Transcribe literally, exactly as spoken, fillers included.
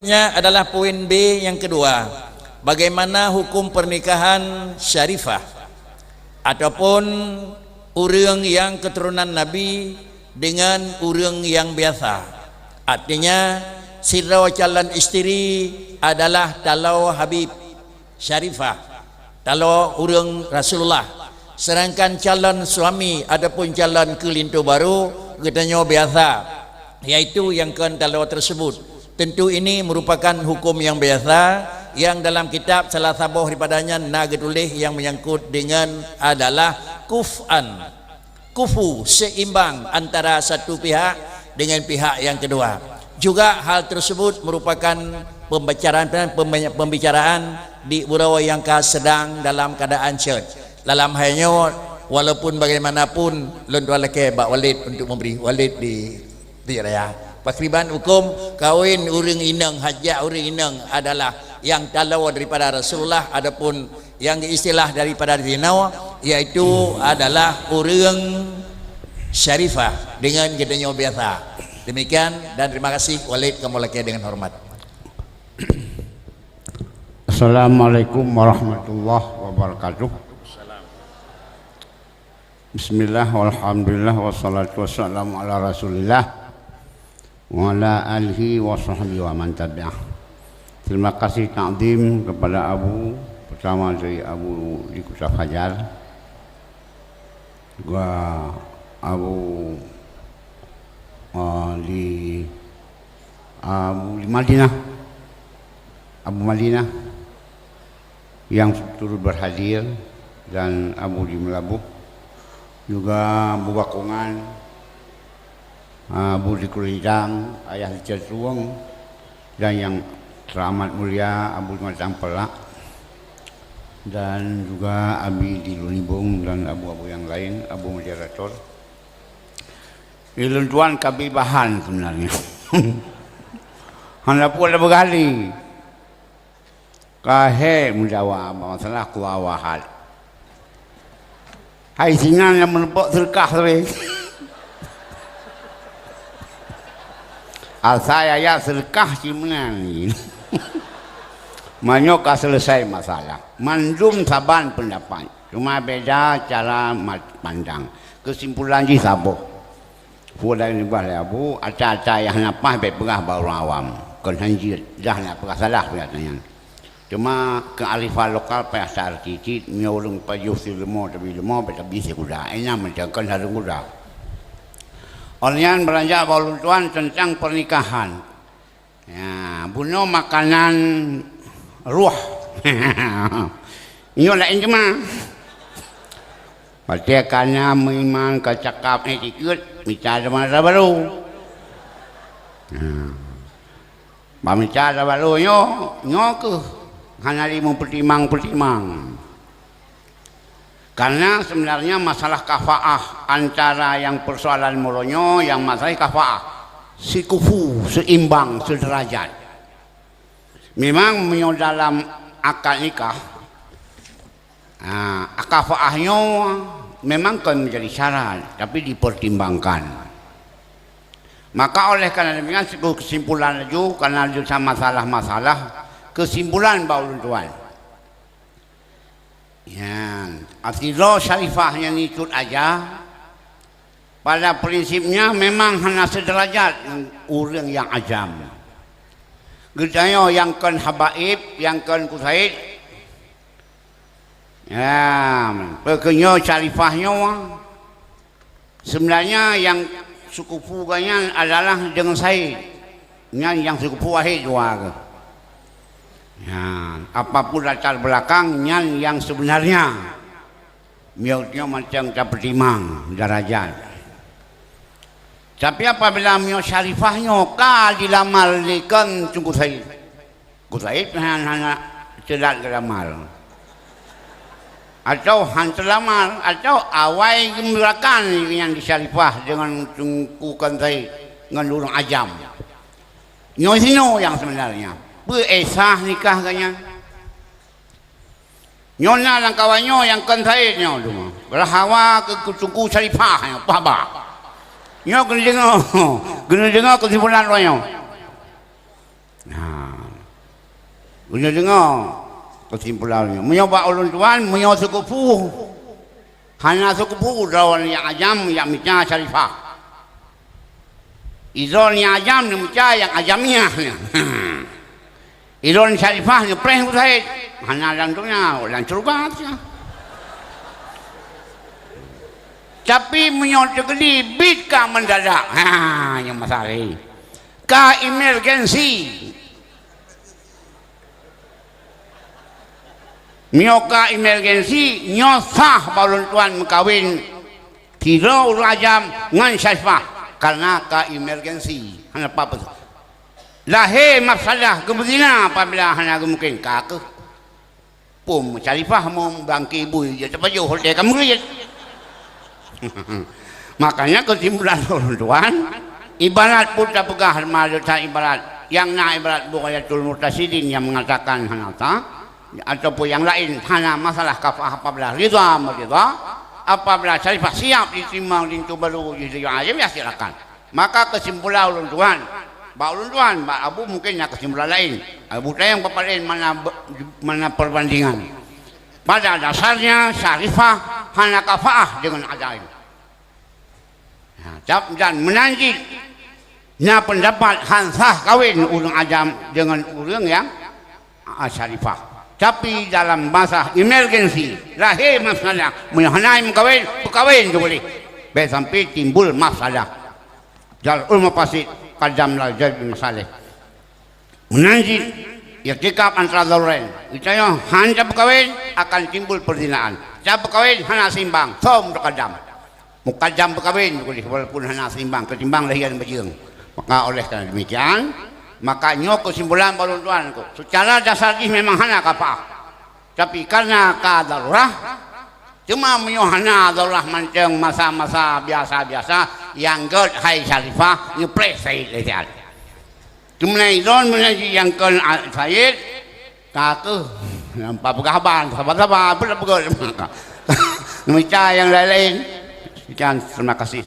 Nya adalah poin B yang kedua. Bagaimana hukum pernikahan syarifah ataupun ureuëng yang keturunan Nabi dengan ureuëng yang biasa? Artinya, sidroe calon isteri adalah taloe Habib syarifah, taloe ureuëng Rasulullah. Sedangkan calon suami ataupun calon keulinto barô geutanyoe biasa, yaitu nyang kon taloe tersebut. Tentu ini merupakan hukum yang biasa yang dalam kitab salah saboh daripadanya na geutuléh yang menyangkut dengan adalah kuf'an. Kufu, seimbang antara satu pihak dengan pihak yang kedua. Juga hal tersebut merupakan pembicaraan, pembicaraan di uroe nyang ka sedang dalam keadaan cot. Dalam hal nyoe, walaupun bagaimanapun, lôn tuan lakée bak Walid untuk memberi. Walid di, di raya. Pakriban hukum kawin ureuëng inong, hajat ureuëng inong adalah yang taloe daripada Rasulullah, adapun yang istilah daripada zina, yaitu adalah ureuëng syarifah dengan geutanyoe biasa. Demikian dan terima kasih. Walid, kamoe lakée dengan hormat. Assalamualaikum warahmatullahi wabarakatuh. Bismillah, walhamdulillah, wassalatu wassalamu ala Rasulillah, wa ala alihi wa sahbihi wa man tabi'ah. Terima kasih takzim kepada Abu, pertama dari Abu di Kota Fajar, juga Abu, ah, di, Abu di Madinah, Abu Madinah yang turut berhadir, dan Abu di Meulaboh, juga Abu Bakongan, Abu di Kurinjang, Ayah di Catueng, dan yang teramat mulia Abu di Matang Pelak, dan juga Abi di Lunibong dan abu-abu yang lain, Abu Moderator. Di lôn tuan ka bi bahan sebenarnya. Hana pun ada bergali. Ka he menjawab masalah kuawahat. Hai sinan yang menumpuk serkah tadi. Asai ayat serkah cik meunan. Manyok ka selesai masalah. Mandum saban pendapat. Cuma beda cara ma-, pandang. Kesimpulan jih saboh. Peue lagée nibak lé Abu, ata-ata nyang hana paih bék peugah bak ureuëng awam. Kon hanjeuet, dah na peugah salah peue nyan. Cuma keuarifan lokal payah ta-arti cit, meunyoe ureuëng pajoh sileumô tabi leumô bék tabi siguda. Inan mantong kon hareuem guda. Awak nyan beulanjak bak ulôn tuan teuntang pernikahan. Ya, bunoe makanan ruh. Nyoe laén teuma. Watée kana meuiman ka cakap, eh, dikeue, mita teuma dara barô. Nah, bak mita dara barô nyoe, nyoe keuh hana lé meupeutimang-peutimang. Karena sebenarnya masalah kafaah antara yang persoalan meurônyoe, yang masalah kafaah, sikufu, seimbang, sederajat. Memang meunyoe dalam akad nikah, ha, kafaah nyoe memang kon menjadi syarat, tapi dipertimbangkan. Maka oleh karena demikian, kesimpulan laju, karena laju sama masalah-masalah, kesimpulan bak ulôn tuan. Nyan, asidroe syarifah nyang ikot aja, pada prinsipnya memang hana seudeurajat ngon ureuëng nyang ajam. Geutanyoe nyang kon habaib, nyang kon kusaid, nyan, peue keuh nyoe syarifah nyoe. Sebenarnya nyang seukupu geuh nyan adalah deungon said. Nyan nyang seukupu wahid dua geuh. Nyan, apapun latar belakang, nyan nyang sebenarnya. Miyueb nyoe macam tapeutimang darajat. Tapi apabila miyueb syarifah nyoe ka dilamar lé kon Teungku Said. Ku Said hana, hana teulat geulamal. Atau han teulamar, atau awai geumurakan nyang di syarifah deungon Teungku Kon Said ngon ureuëng ajam. Nyoe sinoe nyang sebenarnya. Peue sah nikah geuh nyan? Nyoe na lamkawan nyoe nyang Kon Said nyoe duma. Geurahawa keu Teungku Syarifah nyoe, pah bah. Nyoe keuneuk deungoe, keuneuk deungoe keusimpulan lôn nyoe. Nah, Udah dengar kesimpulan nyoe. Meunyoe bak ulôn tuan, meunyoe seukupu, hana seukupu droe nyang ajam nyang mita Syarifah. Idroe nyang ajam nyang mita nyang ajamiah nyan. Idroe Syarifah nyang preh Abu Said. Hana lam donya, lam syeuruga saja. Tapi meunyoe teukeudi bit ka mendadak, ha, nyang masalah. Ka emergensi. Meunyoe ka emergensi, nyoe sah bak ulôn tuan meukawen sidroe ureuëng ajam ngon Syarifah, kareuna ka emergensi. Hana apa-apa. Lahé mafsadah geubeuzina apabila hana geumungken ka keuh. Pom Syarifah mo bangke bui je tapajoh hotel ka meurit. Makanya kesimpulan ulôn tuan, ibarat pun tapeugah meunan ibarat, nyang na ibarat Bughyatul Muqtasidin nyang mengatakan hana sah, ataupun nyang laén hana masalah kafah apabila ridha meurida, apabila Syarifah siap diterima linto baru jih, ya silakan. Maka kesimpulan ulôn tuan, bak ulôn tuan, bak Abu mungken na kesimpulan laén. Abu tanyong bak laén mana, mana perbandingan. Pada dasarnya Syarifah hana kafaah dengan ajaim. Nah, cap-, dan meunan cit na pendapat han sah kawin ureuëng ajam dengan ureuëng nyang a, Syarifah. Tapi dalam masa emergensi, lahé masalah, meunyoe hana meukawen, peukawen tu boleh. Bèk sampai timbul masalah. Jalbul mafasid qadam la jalbil masalih. Meunan cit, iktikaf antara dharain. Geutanyoe han tapeukawen, akan timbul perzinaan. Tapeukawen hana seimbang, saum taqaddam. Mukaddam peukawen, walaupun hana seimbang, ketimbang lahé bajeueng. Maka oleh karena demikian, maka nyoe kesimpulan bak ulôn tuan, secara dasar jih memang hana kafaah. Tapi karena ka darurah, cuma meunyoe hana darurah mantong masa-masa biasa-biasa, nyang gét hai Syarifah, nyoe preh Said lé siat. Cuma idon meunyoe nyang kon Said, ka keuh, nampak peugah haba, saba-saba, apa dah peugah. Meuca nyang laén-laén. Sekian, terima kasih.